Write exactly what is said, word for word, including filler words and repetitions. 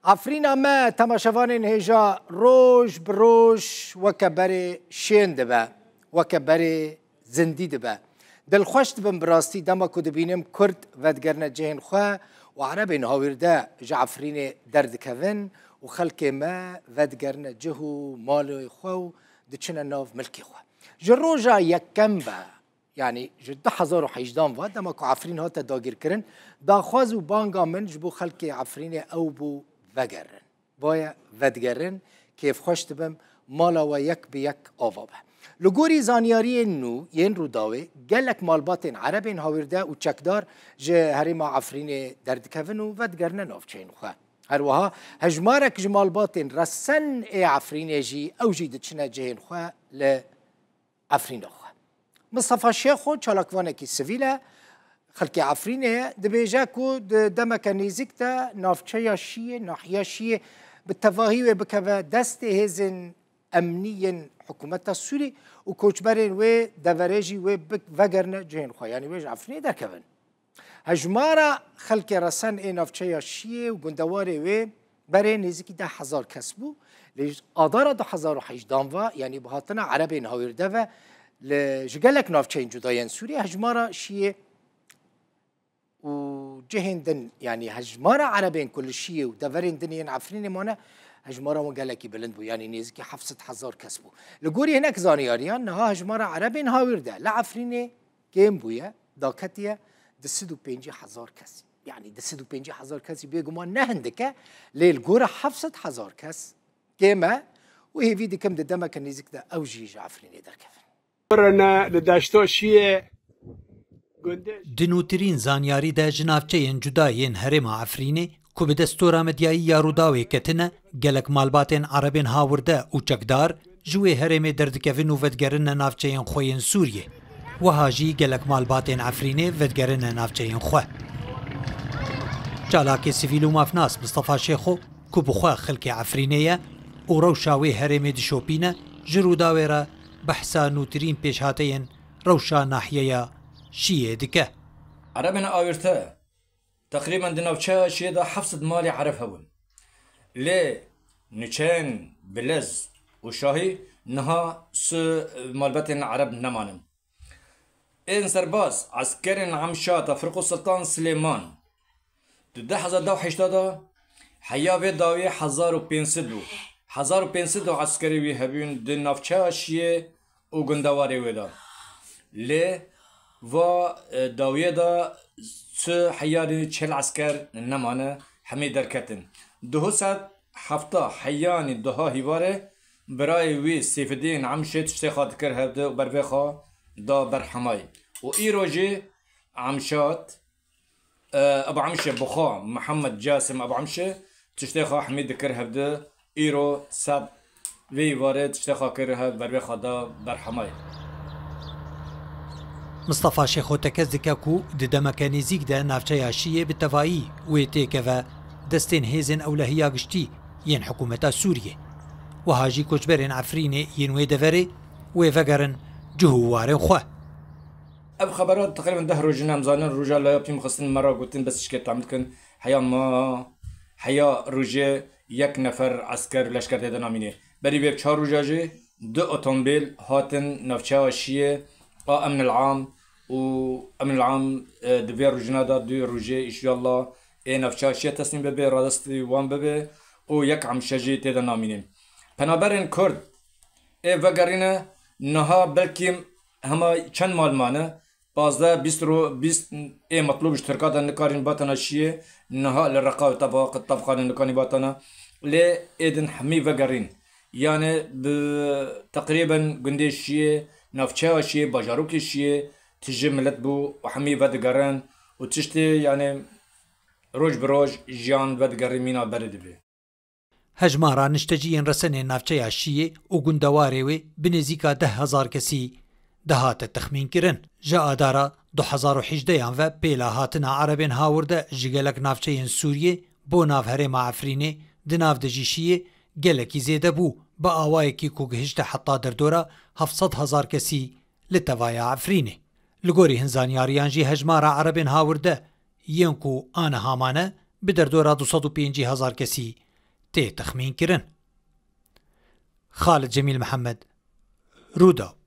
Efrîna me, temaşevanên hêja, roj bi roj weke berê şên dibe, weke berê zindî dibe. Dilxweş dibim bi rastî dema ku dibînim Kurd vedigerine cihên xwe û Erebên hawîrde ji Efrînê derdikevin û xelkê me vedigerine cih û malê xwe û diçine nav milkê xwe. Ji roja yekem ve, yanî ji du hezar û hejdan ve, dema ku Efrîn hate dagirkirin, daxwaz û banga min ji bo xelkê Efrînê ew bû vegerin. Vaye vedigerin, kêfxweş dibim, mala we yek bi yek ava be. Li gorî zanyariyên nû yên Rûdawê, gelek malbatên Erebên hawîrde û çekdar ji herêma Efrînê derdikevin û vedigerine navçeyên xwe. Her wiha hejmarek ji malbatên resen ê Efrînê jî ew jî diçine cihên xwe li Efrîna xwe. Mistefa Şêxo çalakvanekî sivîl e, xelkê Efrînê ye, dibêje ku di demeke nêzîk de navçeya Şiyê, nahiya Şiyê bi tevahî wê bikeve destê hêzên emnî yên hikûmeta Sûrî û koçberên wê deverê jî wê bik-, vegerine cihên xwe, yanî wê ji Efrînê derkevin. Hejmara xelkê resen ê navçeya Şiyê û gundewarê wê berê nêzîkî deh hezar kes bû. Lê ji adara du hezar û hejdan ve, yanî bi hatina Erebên hawîrde ve, li, ji gelek navçeyên cuda yên Sûriyê hejmara Şiyê û cihên din, yanî hejmara Erebên ku li Şiyê û deverên din yên Efrînê mane, hejmara wan gelekî bilind bû, yanî nêzîkî heft sed hezar kes bû. Li gorî hinek zanyariyan, niha hejmara Erebên hawîrde li Efrînê kêm bûye, daketiye du sed û pêncî hezar kesî. Yanî du sed û pêncî hezar kesî bêguman ne hindik e, lê li gora heft sed hezar kes kêm e û hêvî dikim di demeke nêzîk de ew jî ji Efrînê derkevin. Rene li deşto Şiyê gundê. Di nûtirîn zanyarî de ji navçeyên cuda yên herêma Efrînê ku bi destora medyayî ya Rûdawê ketine, gelek malbatên Erebên hawirde û çekdar ji wê herêmê derdikevin û vedigerine navçeyên xwe yên Sûriyê. Wiha jî gelek malbatên Efrînê vedigerine navçeyên xwe. Çalakê sivîl û mafnas Mistefa Şêxo, ku bi xwe xelkê Efrînê ye û rewşa wê herêmê dişopîne, ji Rûdawê re behsa nûtirîn pêşhateyên rewşa nahiyeya Şiyê dike. Erebên awirte, teqrîben di navçeya Şiyê de heft sed malê Ereb hebûn. Lê niçeyên Bilez û Şahî niha su malbetên Ereb nemanin. Ên serbaz, eskerên Emşata Firqo Sultan Silêman, di du hezar û heştê de heya vê dawiyê hezar û pênc sed bû. Hezar û pênc sed eskerê wî hebûn di navçeya Şiyê û gundewarê wê de. Lê va, e, dawiyê de çi heyarî çil esker nemane, hemî derketin. Duh sed hefta heyanî duha hîvarê birayê wî Seyfidîn Emşê tiştê xwe dikir hevdi û bervê xwe da ber Hemayê. Û îro jî Emşat, e, Ebu Emşê bi xwe, Mihemed Casim Ebu Emşê tiştê xwe hemî dikir hevdi. Îro sed vê îvarê tiştê xwe kir hev, bervê xwe da ber Hemayê. Mistefa Şêxo tekez dike ku di demeke nêzîk de navçeya Şiyê bi tevayî wê têkeve destên hêzên ewlehiya giştî yên hikûmeta Sûriyê. Wiha jî koçberên Efrînê yên wê deverê wê vegerin cih û warên xwe. Ev xebera teqrîben deh roj in em zanin, roja laya pîm xistin me ra gotin, bes şikê tam dikin, heya ma, heya rojê yek nefer esker leşker tê de namînê. Berî vê çar roja jî du otomobîl hatin navçeya Şiyê a Emnil Am û Emnil Am, e, di vê rojina de du rojê, înşallah, ê navçeya Şiyê teslîm bibe, radestî wan bibe û yek Emşe jî tê de namînê. Penaberên Kurd ê vegerîne niha belkî hema çend mal mane, pazdeh bîst ro, bîst ê metlûb ji Tirka de nikarîn batana Şiyê, niha li Reqa û Tebaq, Tebqanê nikanî batana, lê ê din hemî vegerîn. Yanî bi teqrîben gundê Şiyê, navçeya Şiyê, bajarokê Şiyê tije milet bû û hemî vedigerin û tiştê, yanî roj bi roj jiyan vedigerî mîna berê dibe. Hejmara nişteciyên resenên navçeya Şiyê û gundewarê wê bi nêzîka deh hezar kesî dihate texmînkirin. Ji adara du hezar û hejdeyan ve pêla hatina Erebên hawirde ji gelek navçeyên Sûriyê bo nav herêma Efrînê di nav de jî Şiyê gelekî zêde bû, bi awayekî ku gihişte heta derdora heft sed hezar kesî li tevaya Efrînê. Li gorî hin zanyariyan jî hejmara Erebên hawirde yên ku aniha mane bi derdora du sed û pêncî hezar kesî tê texmînkirin. Xalid Cemîl Mihemed, Rûdaw.